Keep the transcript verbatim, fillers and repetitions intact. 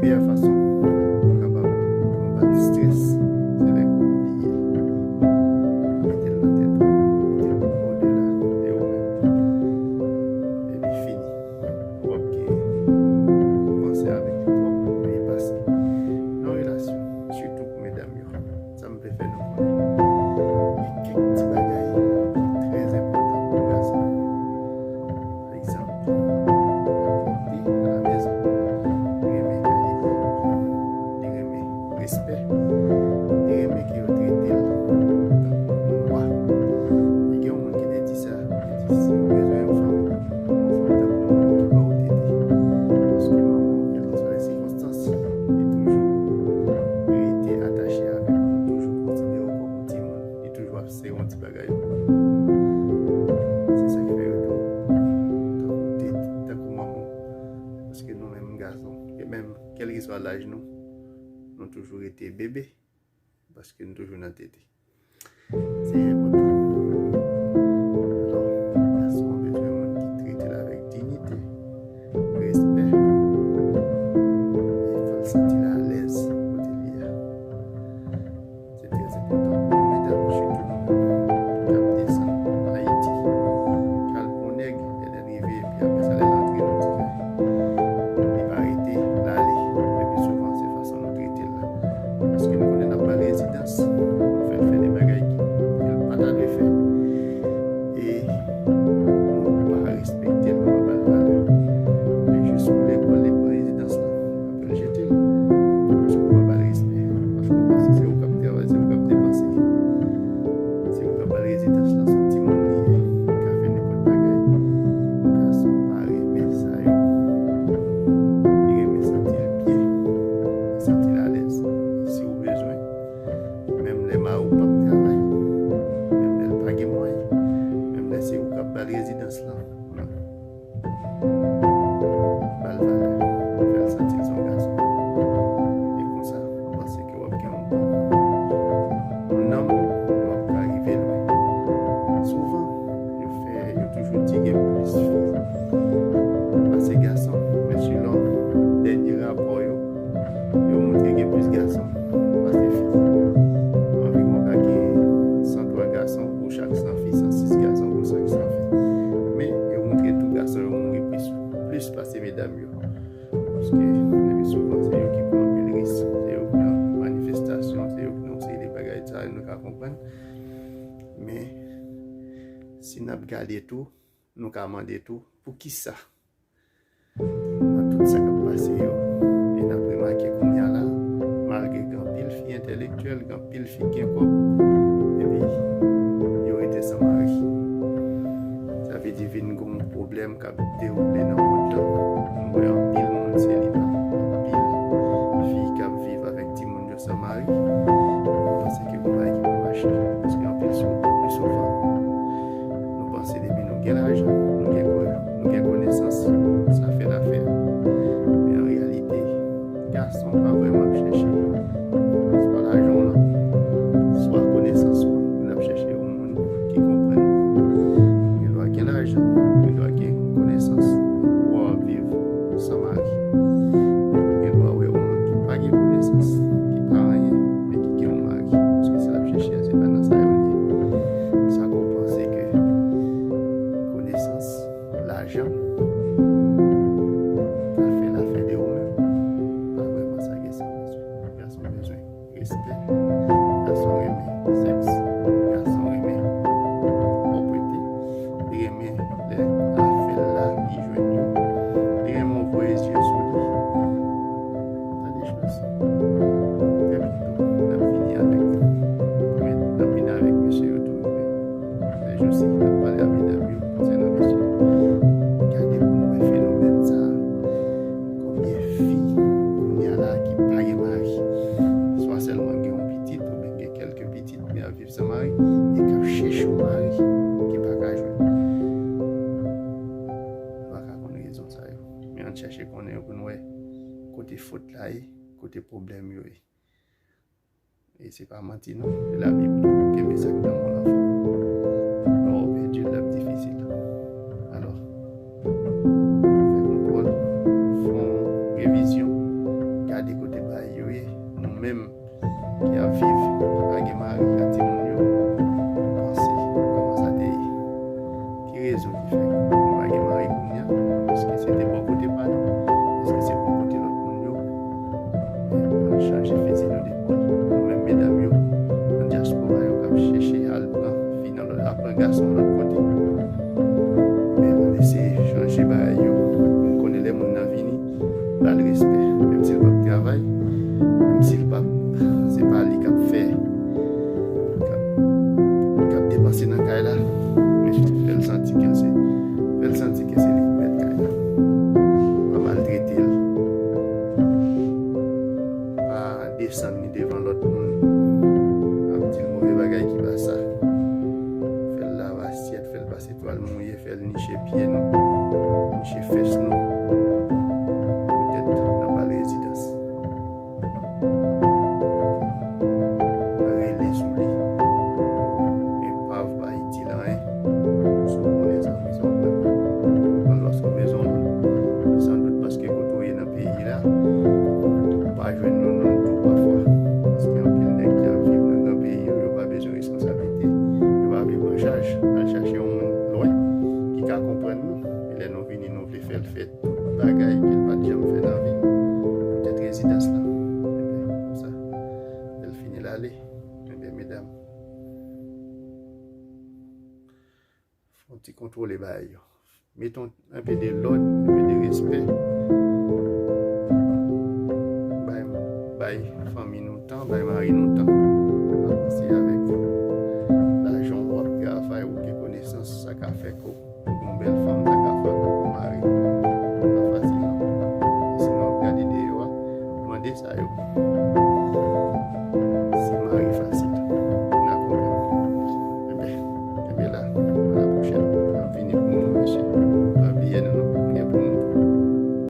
Meyè fason pou w kapab konbat strès, se lè ke w bliye l. Mete l nan tèt ou, mete l odela de ou menm. Epi fini. W ap gen panse avèk li twòp nan yon relasyon, sitou pou medam yo. Sa m vle fè nou konnen, gen kèk ti bagay ki trè enpòtan pou gason. Pa egzanp, pwòpte nan lamezon, renmen kay li pwòp, li renmen respè, li renmen ke yo trete l tankou yon wa. E gen yon moun ki te di sa, li te di, si w bezwen yon fanm, yon fanm tankou manman w ki ba w tete. Paske manman w, kèlkeswa lè sikonstans, li toujou rete atache avèk ou, toujou konsidere w kòm yon timoun, li toujou ap sere yon ti bagay pou ou. Se sa k fè yo di w tankou tete, tankou manman w. Paske nou menm gason, e menm kèlkeswa laj nou, nou toujou rete bebe, paske nou toujou nan tete. Se enpòtan. Alò, gason an bezwen moun ki trete l avèk diyite, respè, e fè l santi l alèz kote l ye a. Se trè enpòtan pou medam, sitou k ap desann Ayiti, k al pran nèg, lè l rive, epi apre sa, lè l antre, nou di ke li pa rete, l ale. Le pi souvan, se fason nou trete l la. Paske nou konnen n ap ba l rezidans, nou fè l fè de bagay ki, ke l pa ta dwe fè. E nou pa respekte l, nou pa ba l valè. Men jis pou lekòl, li pran rezidans lan, apre l jete l. Paske ou pa ba l respè. Paske ou panse se ou k ap travay, se ou k ap depanse. Se ou k ap ba l rezidans lan, se yon timoun li ye. Li ka fè nenpòt bagay. Gason pa renmen sa yo. Li renmen santi l byen, li santi l alèz. E si ou bezwen, menm lè mari w p ap travay, menm lè l pa gen mwayen, menm lè se ou k ap ba l rezidans lan, ba l valè, fè l santi l se yon gason. E konsa, m panse ke w ap gen yon bon, yon nanm, e w ap ka rive lwen. Souvan, yo fè, yo toujou di gen plis fi pase gason, men selon dènye rapò yo, yo montre gen plis gason pase fi. Anviwon ka gen san twa gason pou chak san fi, san sis gason pou chak san fi. Men yo montre tou gason yo mouri plis, plis pase medam yo. Paske le pi souvan, se yo ki pran anpil risk, se yo ki nan manifestasyon, se yo ki nan yon seri de bagay sa yo, nou ka konprann. Men, si n ap gade tou, nou ka mande tou, poukisa? Nan tout sa k ap pase yo, e n ap remake kounye a la, malgre gen anpil fi entèlektyèl, gen anpil fi ki gen kòb, epi yo rete san mari. Sa vle di vin gen yon pwoblèm k ap dewoule nan mond lan. Nou wè anpil moun seliba, anpil fi k ap viv avèk timoun yo san mari. Mwen panse ke gon bagay ki pa mache. Paske anpil sou, anpil souvan, nou panse depi nou gen lajan, nou gen ko-, nou gen konesans, sa fè lafè. Men an reyalite, gason pa vrèman ap chèche swa lajan w lan, swa konesans ou an. Yo ap chèche yon moun ki konprann ou. Ou gen dwa gen lajan, ou gen dwa gen konesans, ou ap viv san mari. Epi ou gen dwa wè yon moun ki pa gen konesans, ki pa anyen, men ki gen yon mari. Paske sa l ap chèche a, se pa nan sa yo li ye. Sa ke w panse ke konesans, lajan ka fè lafè de ou menm, pa vrèman sa gason bezwen. Gason bezwen respè. Gason renmen sèks. Gason renmen pwòpte. Li renmen lè afè l la, li jwenn yo. Li renmen w voye zye sou li. Tande chans. Trè byento, n ap vini avèk, n ap vini avèk mesye yo tou. Lè jousi, n ap pale a medam yo konsènan mesye yo. Gade pou nou wè fenomèn sa a. Konbyen fi kounye a la ki pa gen mari? Swa sèlman gen yon pitit, oubyen gen kèlke pitit, men ap viv san mari, e k ap chèche yon mari ki pa ka jwenn. Nou pa ka konn rezon sa yo. Men ann chèche konnen yo pou n wè kote fòt la ye, kote pwoblèm yo ye. E se pa manti non. E Labib di w kenbe sa k nan men w lan fò. Lè w pèdi l, l ap difisil. Alò, fè kontwòl, fè yon revizyon, menm ki ap viv, ki pa gen mari ak timoun yo, panse kòman sa te ye. Ki rezon ki fè nou pa gen mari kounye a? Èske se te bò kote pa nou? Èske se bò kote lòt moun yo? Ann chanje fizi nou de bò. Nou menm medam yo nan dyaspora yo k ap chèche al pran fi nan lòt, al pran gason lòt kote. Men ann eseye chanje bagay yo pou n konnen lè moun nan vini, ba l respè. Menm si l p ap travay, menm si l p ap, se pa li k ap fè, k ap, k ap depanse nan kay la, men fè l santi ke l se, fè l santi ke se li ki mèt kay la. Pa maltrete l. Pa desann li devan lòt moun. Ap di l move bagay ki pa sa. Fè l lave asyèt, fè l pase twal mouye, fè l niche pye nou, niche fès nou. Poutèt n ap al rezidans. Rele sou li. Men pa va itil anyen. Si w konnen sa, men sa w konnen. Ou konn lòske w bezwen moun, san dout paske kote w ye nan peyi la, ou pa jwenn nou nan tou pafwa. Paske anpil nèg ki ap viv nan gran peyi yo, yo pa bezwen responsablite. Yo pa vle pran chaj. Al chache yon moun lwen ki ka konprann nou. E lè nou vini, nou vle fè l fè tout bagay ke l pa t janm fè nan vi l. Poutèt rezidans lan. Ebyen, konsa, lè l fini l ale. Ebyen, medam, fè yon ti kontwole bagay yo. Mete yon, enpe de lòd, enpe de respè.